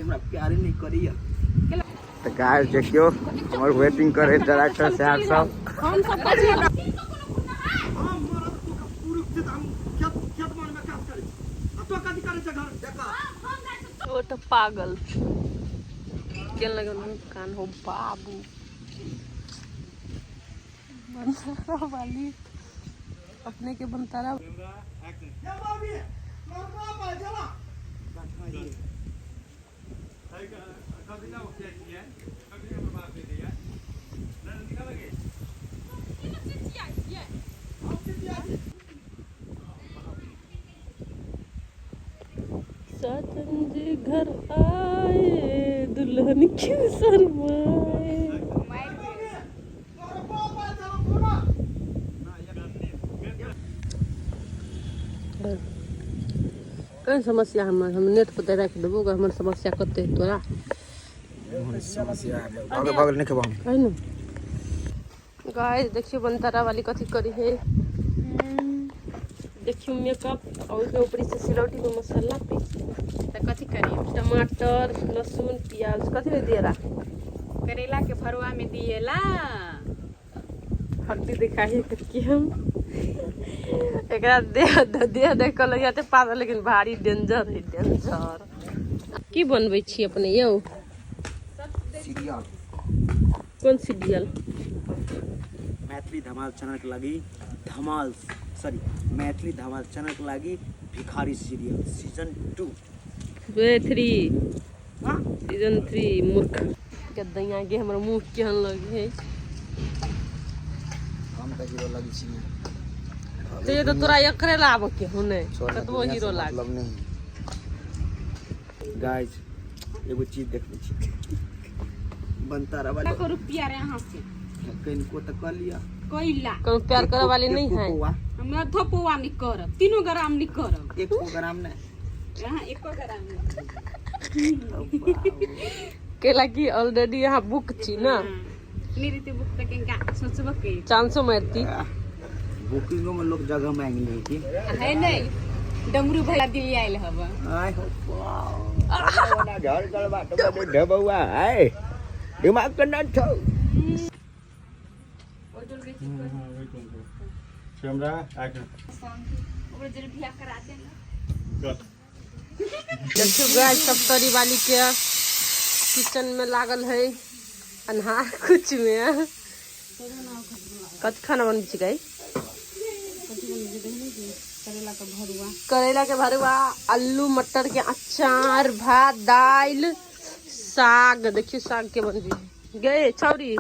हमरा प्यारे नहीं करिया। तऽ गाइस देखियौ हमर वेटिंग करे डायरेक्टर साहब सब। हम सब कथी हम मरद तू के पुरुष छी तऽ हम खेत खेत मान में काज करै छी आ तो कथी करै छै घर देखा। ओ तऽ पागल के लगन कान हो बाबू बनतारा वाली अपने के बनतारा। साजन जी घर आए दुल्हन क्यों शर्माए। कौन समस्या हमर हम नेट पर राखि देबो हमर समस्या कते तोरा समस्या भगल भगल नहीं खेबो हम। है ना गाइस देखियो बनतारा वाली कथी करी है। देखियो मेकअप और ओके ऊपर से सिलौटी में मसाला पीस। तऽ कथी करी? टमाटर लहसुन प्याज कथी में दिएला? करेला के भरुआ में दिएला। हड्डी दिखाई करके हम एकरा देह देह देख कऽ लगिया ते पागल लेकिन भारी डेंजर है डेंजर। की बनबै छी अपने यौ? सीरियल। कोन सीरियल? मैथिली धमाल चैनल के लागी धमाल सॉरी मैथिली धमाल चैनल के लागी भिखारी सीरियल सीजन 2 वे 3 हाँ? सीजन 3 मूर्ख के दैया के हमर मुंह केहन लगे है। हम तऽ हीरो लगी छी। तो ये तो तोरा एकरे लाबऽ के हो नै कतबो हीरो लाग मतलब नहीं। गाइस एगो चीज देखबै छी बनतारा वाली को रुपया रे अहाँ से कनिको तऽ कऽ लिअ। कोइला कोनो प्यार करे वाली नहीं एको है। पौआ। हम अधो पौआ नहीं करब, 3 ग्राम नहीं करब। एको ग्राम नहीं। यहाँ एको ग्राम नहीं। केला की ऑलरेडी यहाँ बुक छी ना। नहीं रहते बुक तक इनका सोचबो के चांसो मारती। बुकिंगो में लोग जगह मांग ले की है नहीं। डमरू भैया दिल्ली आयल हब। आय हो बाप। घर गलबा तो बड़े ढबौआ है दिमाग के न छौ। Camera action. ओकरो जरूर बियाह करा दे ना। देखियो गाइस सब तरी वाली के किचन में लागल है अन्हार कुछ में। कथी खाना बनबै छी गाइस? करेला के भरुआ। करेला के भरुआ, आलू मटर के अचार, भात, दाल, साग। देखियो साग के बनबी गए छौरी।